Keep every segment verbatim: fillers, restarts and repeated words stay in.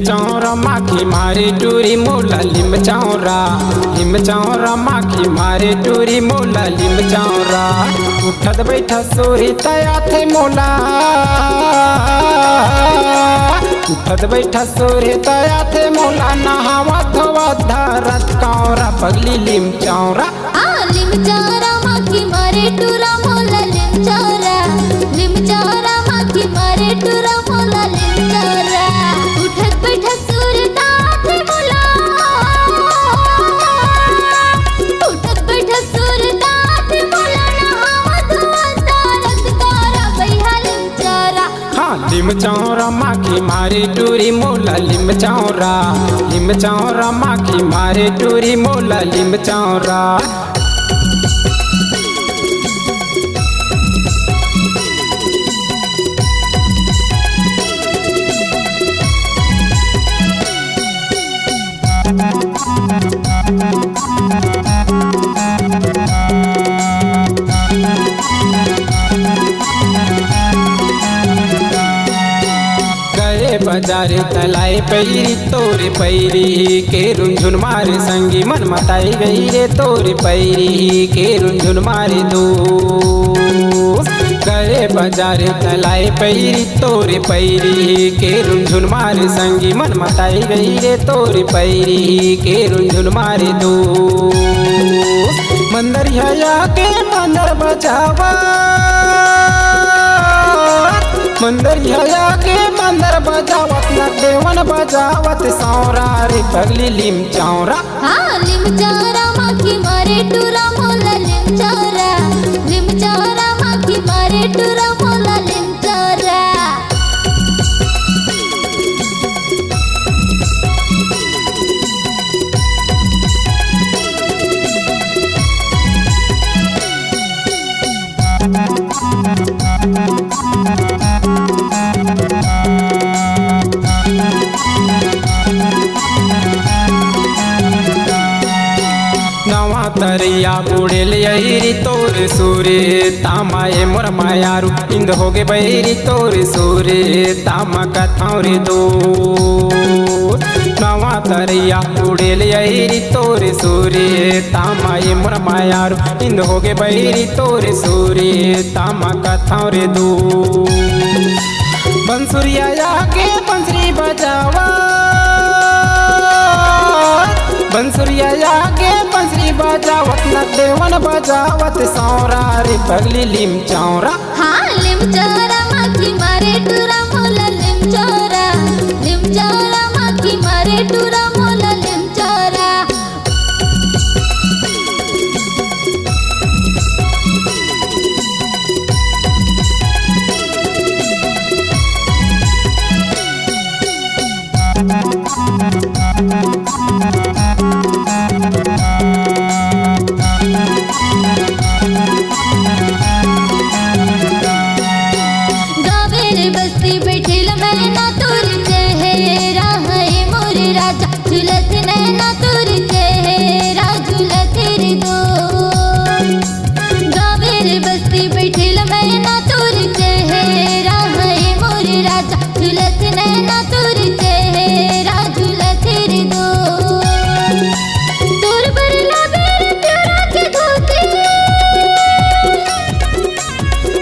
चौरा माखी मारे टूरी मोला लिम चौरा, लिम चौरा माखी मारे टूरी मोला लिम चौरा। उठत बैठत सोरी तया थे मोला, उठत बैठत सोरी तया थे मोला, नहावत धोवत धरत कौरा पगली लिम चौरा। आ लिम चौरा माखी मारे टूरा मोला लिम चौरा, लिम चौरा माखी मारे टूरा मोला लिम चौरा। उठत बैठत सुरता थे मोला, उठत बैठत सुरता थे मोला, नहावत धोवत धरत कौरा बइहा लिम चौरा। हाँ, लिम चौरा माखी मारे टूरी मोला लिम चौरा, लिम चौरा माखी मारे टूरी मोला लिम चौरा। गए बजारे तलाए पैरी तोरे पैरी के रुंझुन मारे संगी मन मताई गई रे तोरे पैरी के रुंझुन मारे दो। गए बजारे तलाए पैरी तोरे पैरी के रुंझुन मारे संगी मन मताई गई रे तोरे पैरी के रुंझुन मारे दो। मंदरिया के मंदर बजावा, मंदरिया के मंदर बजावत न देवन बजावत सौरा रे पगली लिम चौरा। हाँ लिम चौरा माखी मारे टूरा मोला लिम चौरा, लिम चौरा माखी मारे टूरा मोला लिम चौरा। नवा तरिया बुड़ेल यही री तोर सूरे, तामा ए मोर मायारू इंद होगे बैरी तोर सूरे, तामा कथौं रे दोस्त। नवा तरिया उड़ेल यही री तोर सूरे, तामा ए मोर मायारू इंद होगे बैरी तोर सूरे, तामा कथौं रे दोस्त। बंसुरिया आगे बंसुरी बजावा, बंसुरिया आगे बंसुरी बजावत न देवन बजावत सौरा रे पगली लिम चौरा। हाँ लिम चौरा माखी मारे टूरा मोला लिम चौरा, लिम चौरा माखी मारे टूरा मोला लिम चौरा। गाँव रे बस्ती बैठेल मैना तोर चेहरा, हे मोर राजा झुलत नैना तोर चेहरा, झुलत रे दोस्त। गाँव रे बस्ती बैठेल मैना तोर चेहरा, हे मोर राजा झुलत नैना तोर चेहरा, झुलत रे दोस्त। तोर बर लाबे रे प्योरा के धोती,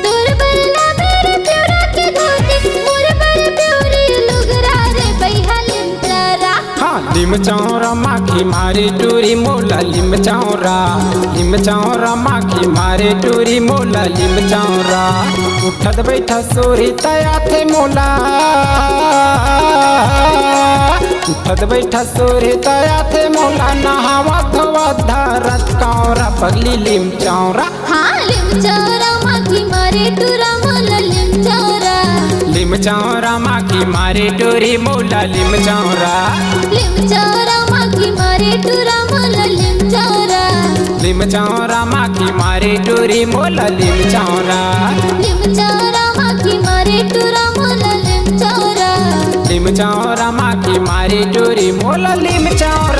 तोर बर लाबे रे प्योरा के धोती, मोर बर प्योरी लुगरा रे बइहा लिम चौरा। हाँ लिम चौरा माखी मारे टूरी मोला लिम चौरा, लिम चौरा माखी मारे टूरी मोला लिम चौरा। उठत बैठत सोरी तया थे मोला, उठत बैठत सोरी तया थे मोला, नहावत धोवत धरत कौरा पगली लिम चौरा। हाँ लिम चौरा माखी मारे टूरा मोला लिम चौरा। लिम चौरा माखी मारे टूरी मोला लिम चौरा। लिम चौरा माखी मारे टूरा मोला लिम चौरा। लिम चौरा माखी मारे टूरी मोला लिम चौरा। लिम चौरा माखी मारे टूरा मोला लिम चौरा। लिम चौरा माखी मारे टूरी मोला लिम चौरा।